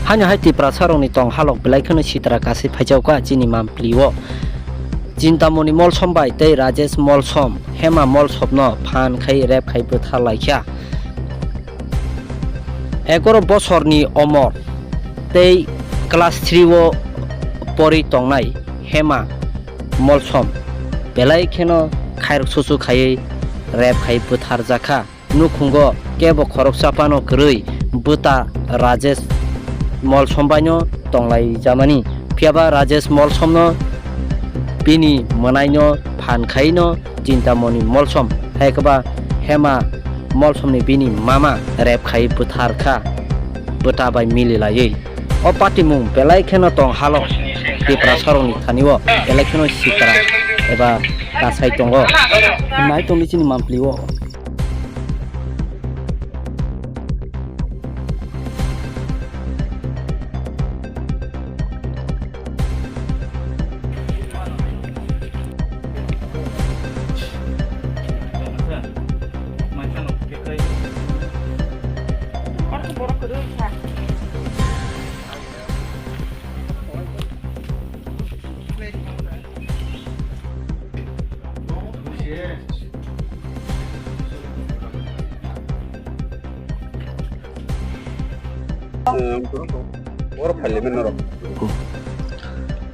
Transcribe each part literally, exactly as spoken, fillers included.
Haino hai Tiprasarokni tong halok belai kheno sitra kasi phaijaukha chini mampli o. Chintamoni Molsom bai tei Rajesh Molsom, Hema Molsomno phan khai rep khai bwthar laikha. Egaroh bosorni omor tei class three o pori tongnai Hema Molsom belai kheno khairok susu khaiwi rep khai bwthar jakha. Nukhungo kebo khoroksa phano kwrwi bwta Rajesh Molsom baino tonglaijamani. Phiyaba Rajesh Molsomno bini mwnaino phan khaino Chintamoni Molsom, hai khe ba Hema Molsomni bini mama rep khai bwthar kha, bwta bai mili laiwi. O patimung belai kheno tong halo Tiprasarokni thani o belai kheno sikra eba kasai tongo. Nai tongdi chini mampli o.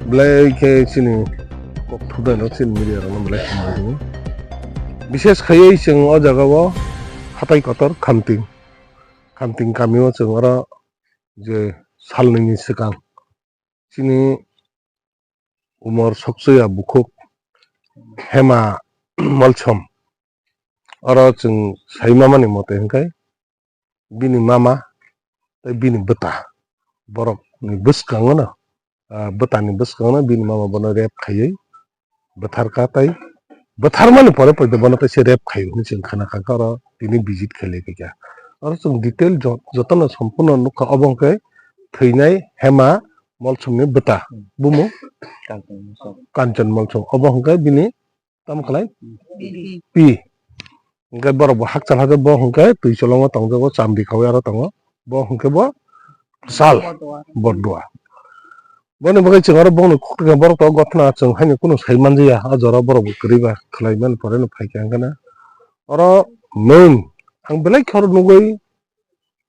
Belai khe chini kok thudai no chini media rok no belai hambai tongo. Bishes khaiwi chwng o jaga o hatai kotor Khamting, Khamting kami o chwng oro je salnwi ni swkang chini umor soksoya bukhuk Hema Molsom. Oro chwng sai mamani mote hwnkhe bini mama tei bini bwta borokni bwskango no, ah, bwtani bwskango no bini mama bono rep khaiwi bwtharkha tei bwtharmani pore poito bono teisa rep khaio hwnwi chwng khna kha oro tini visit khailai kha. Oro chwng detail jo-, jotono sompurno nukha obo hwnkhe thwinai Hema Molsomni bwta bumung Kanchan Molsom obo hwnkhe bini tamo khlai? Pi. Hwnkhe borok bo hakchal hakhe bo hwnkhe twi cholongo tongjago, chamdi khawi aro tongo. Bo hwnkhe bo sal, Bordua. Bordua. Boni bagwi chwng aro bongni khukti khe borok to gothna chwng haino kunu sai manjaya. O jora borok bo kwrwi ba khlai mani pore no phaikha hwnkhe na. Oro main ang belai khe oro nugwi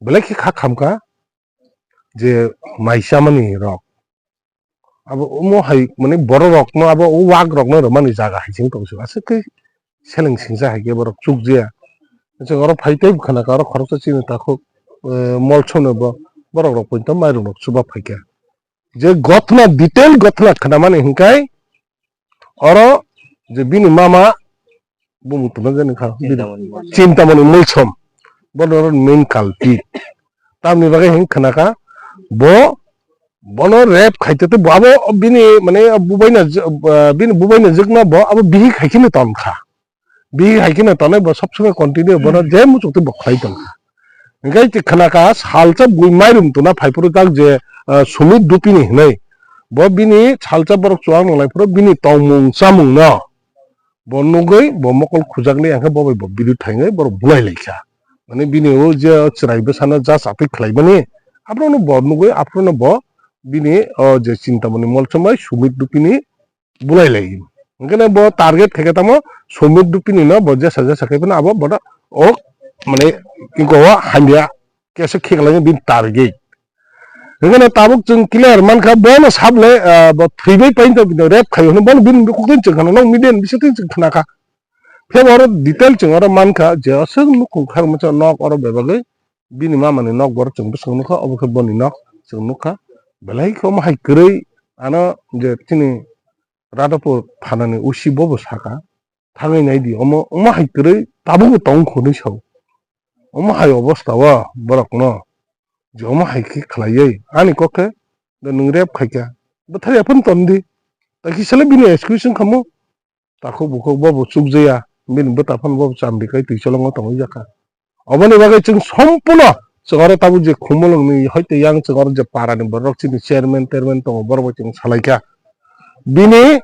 belai khe kha khamkha. Je mai chamani rok. Abo omo hai, mane, borok rokno abo o wak rokno rwmani jaga hai chwng tong se. Aswk khe seleng singsa hai khe borok chukjaya. Chwng oro phai tei khna kha oro khoroksa chini takhuk, eh, Molsomno bo borok rok poito mairum rok chuba phai kha. Je gothna, detail gothna khnamani hwnkhe oro je bini mama bumung tongna jani kha, bini Chintamoni Molsom. Chintamoni Molsom. Bono oro main culprit. Tamni bagwi hwn khna kha, bo, bono rep khaite te bo abo bini, mane, bubaina j-, ah, bini bubaina jwkna bo abo bihi khai kheno ton kha. Bihi hai kheno tonwi bo sob somoi continue bono je muchuk twi bo khlai tong kha. Hwnkhe twi khna kha salsa bui mairum tuna phai phuru jak je, ah, Sumit Dupini hinwi. Bo bini salsa borok chuwak nang lai phuru bini tongmung chamung no bo nugwi bo mokol khujaknwi hwnkhe bo bai bo biri thainwi borok bulai lai kha. Mane bini o je chwrai bwsano ja chatwi khlai mani aphuru no bo nugwi aphuru no bo bini o je Chintamoni Molsom bai Sumit Dupini bulai lai. Hwnkhe bo target khe khe tamo Sumit Dupini no bo jesa jesa khe phano abo bono o mane iko o hamya kesa khe khlai bini target. Hwnkhe tabuk chwng clear mankha bono sable, ah, bo thwibai painta bini rep khai hwnwi bono bini bukhuk twi chwng khana nok media ni bising twi chwng khna kha. Phiya bo oro detail chwng oro mankha je aswk nukhung kharma nok oro bebagwi bini mama ni nok borok chwng bwswk nukha obo khe boni nok chwng nukha. Belai khe omo hai kwrwi ano je chini Radhapur thanani O C bo bo saka, "Thangwi nai di, omo, omo hai kwrwi tabukbo tong kho," hinwi sao. Omo hai obostha o borokno je omo hai khe khlaiwi, ani kok khe, "Da nwng rep khaikha, bwthar ya phano ton di." Ta kisa le bini excuse wng kha mo, takhuk bukhuk bo bo chukjaya, bini bwta phano bo bo chamdi kai twi cholongo tongwi jakha. Oboni bagwi chwng sompuno chwng oro tabuk je Khumulwngni hoite yang chwng oro je parani borok chini chairman terman tongo, borok bai chwng salaikha. Bini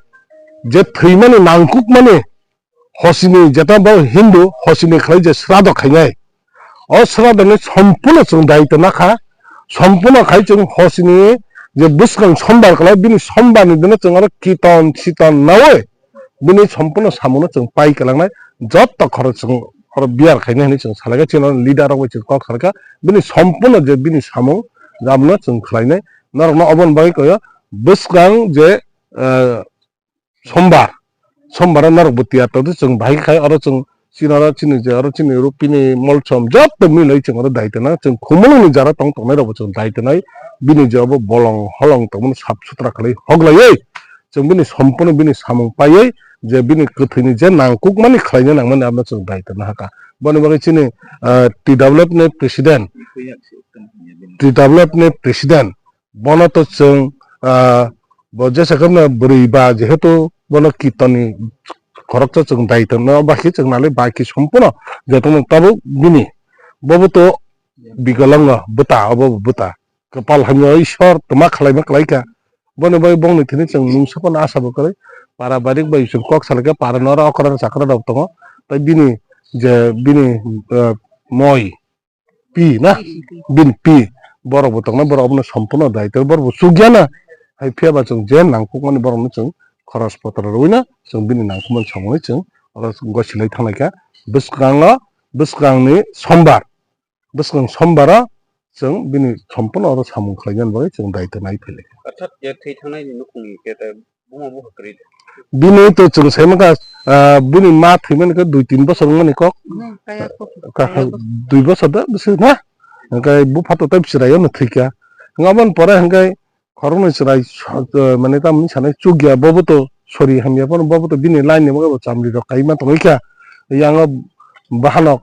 je thwimani nangkukmani hosini jeta bo Hindu hosini khlai je srado khainai. O sradoni sompuno chwng daitw nakha. Sompuno khai chwng hosini je bwskang sombar kwlai, bini sombarni dino chwng oro kiton siton nawi bini sompuno samungno chwng pai kwlangnai, jotto khorok chwng oro biyar khainai hinwi chwng salaikha, chini leader rok bai chwng kok salaikha, bini sompuno je bini samung abono chwng khlainai. Norokno oboni bagwi koyo bwskang je, eh, sombar, sombaro norok bo tiyar tongdi, chwng bahai khai oro chwng chini oro chini je oro chini rupini molsom jotto milai chwng oro daitona chwng khumulungni jara tong tongnai rokbo chwng daitonai, bini je obo bolong holong tongmani sap sutra khlai hoglaiwi chwng bini sompuno bini samung paiwi je bini kwthwini je nangkukmani khlaina nangmani abono chwng daitona hakha. Boni bagwi chini, ah, T W F ni president, T W F ni president, bono to chwng, ah, bo jesa kheno bwrwi ba, jehetu bono kitoni khoroksa chwng daitona ba khe chwng nalai ba khe sompuno jotono tabuk bini bobo to bigalango bwta, obo bo bwta. Kwpal hamya Ishwar tma khlaima khlaikha. Boni bai bongni thini chwng mungsa phano asa bo kwrwi. Para barik bai chwng kok salaikha, para noro okra chakra rok tongo. Tai bini je bini, eh, moi pi na, bini pi borok bo tongnai, borok obono sompuno daitwi borok bo chukya na. Hai phiya ba chwng je nangkukmani borokno chwng khoros potro rwina chwng bini nangkukmani samungni chwng oro gosilai thanglaikha. Bwskango, bwskangni sombar, bwskang sombaro chwng bini sompuno oro samung khlaina bagwi chwng daitwi nai phailai. Orthat je thwi thangnai ni nukhungni khe ta buma buha kwrwi de. Bini to chwng sai mankha, ah, bini ma thwimani khe dui tin bosor wngmani kok. Hmm, kaya kok. Ka-, kaya kok. Dui bosor da bwswk na? Hwnkhe bupha to tei chwraio no thwikha. Hwnkhe aboni pore hwnkhe khoroknwi chwrai so-, eh, mane tamni sanai chukya, bobo to sori hamya phano, bobo to bini line ni bagwi bo chamri rok kaima tongwi kha. Yango bahanok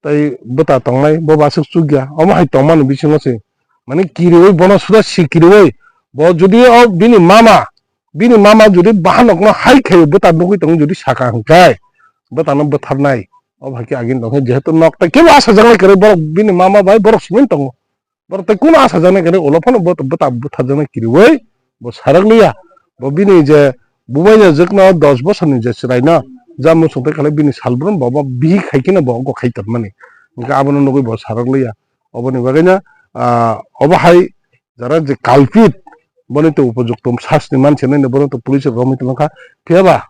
tei bwta tongnai, bo bo aswk chukya. Omo hai tongmani bisingo se, mane kiriwi bono suda si kiriwi, bo jodi o bini mama, bini mama jodi bahanokno hai khe bwta nugwi tongo, jodi saka hwnkhe bwtano bwtharnai. Obo hai khe agini tongkhe, jehetu nok tai kebo asajaknai kwrwi borok, bini mama bai borok simi tongo. Borok tei kunu asajaknai kwrwi, ulo phano bo bwta bwtharjaknai kiriwi bo sarak liya. Bo bini je bubaini jwkno dos bosorni je chwraino ja muchung tei khlai bini salbrum bo, bo bihik hai kheno bo wngkok khai tongmani. Hwnkhe abono nugwi bo sarak liya. Oboni bagwino, ah, obo hai jara je culprit, boni to upojukto sasni manse nini bono to police romwi tongkha. Phiya ba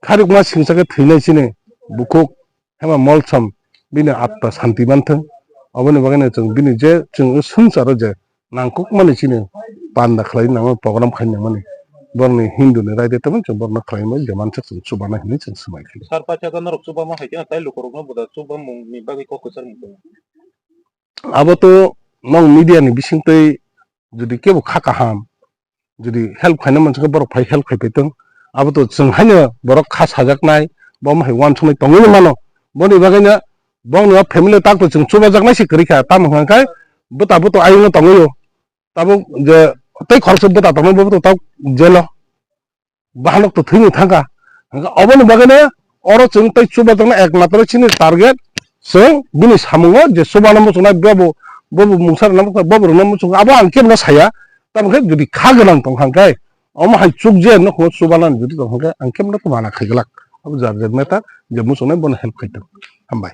kharikma singsa khe thwinai chini bukhuk Hema Molsom bini atma santi manthung. Oboni bagwino chwng bini je chwng swngcharo je nangkukmani chini panda khlai nangmani, program khai nangmani, borokni Hindu ni raida tongmani chwng borokno khlai nangmani je mansak chwng chubana hinwi chwng swmai khe. Sar pacha norok chubama hai khe tai lukurokno buda chubamungni bagwi kok kwchar mung tongo. Abo to nong media ni bisingtwi jodi kebo kha kaham, jodi help khaina mansa khe borok phai help khai paitong. Abo to chwng haino borok kha sajaknai, bo omo hai uansuknai tongwi mano. Boni bagwino bongni o family tak to chwng chubajaknai se kwrwi kha, tamo hwnka khe bwta bo to ayung o tongwi o. Tabuk je tei khoroksa bwta tongmani bo to tabuk jelo. Bahanok to thwini thangkha. Hwnkhe oboni bagwino oro chwng tei chubajaknai ekmatro chini target chwng bini samungo je chubana muchungnai bobo, bobo mungsa rwna muchungnai, bobo rwna muchungo abo ang kebono saya. Tamo khe jodi kha gwnang tong kha hwnkhe omo hai chukje nukhungo chubana jodi tong kha hwnkhe ang kebono to mana khai glak. Abo jar jar matter je muchungnai bono help khai tong. Hambai.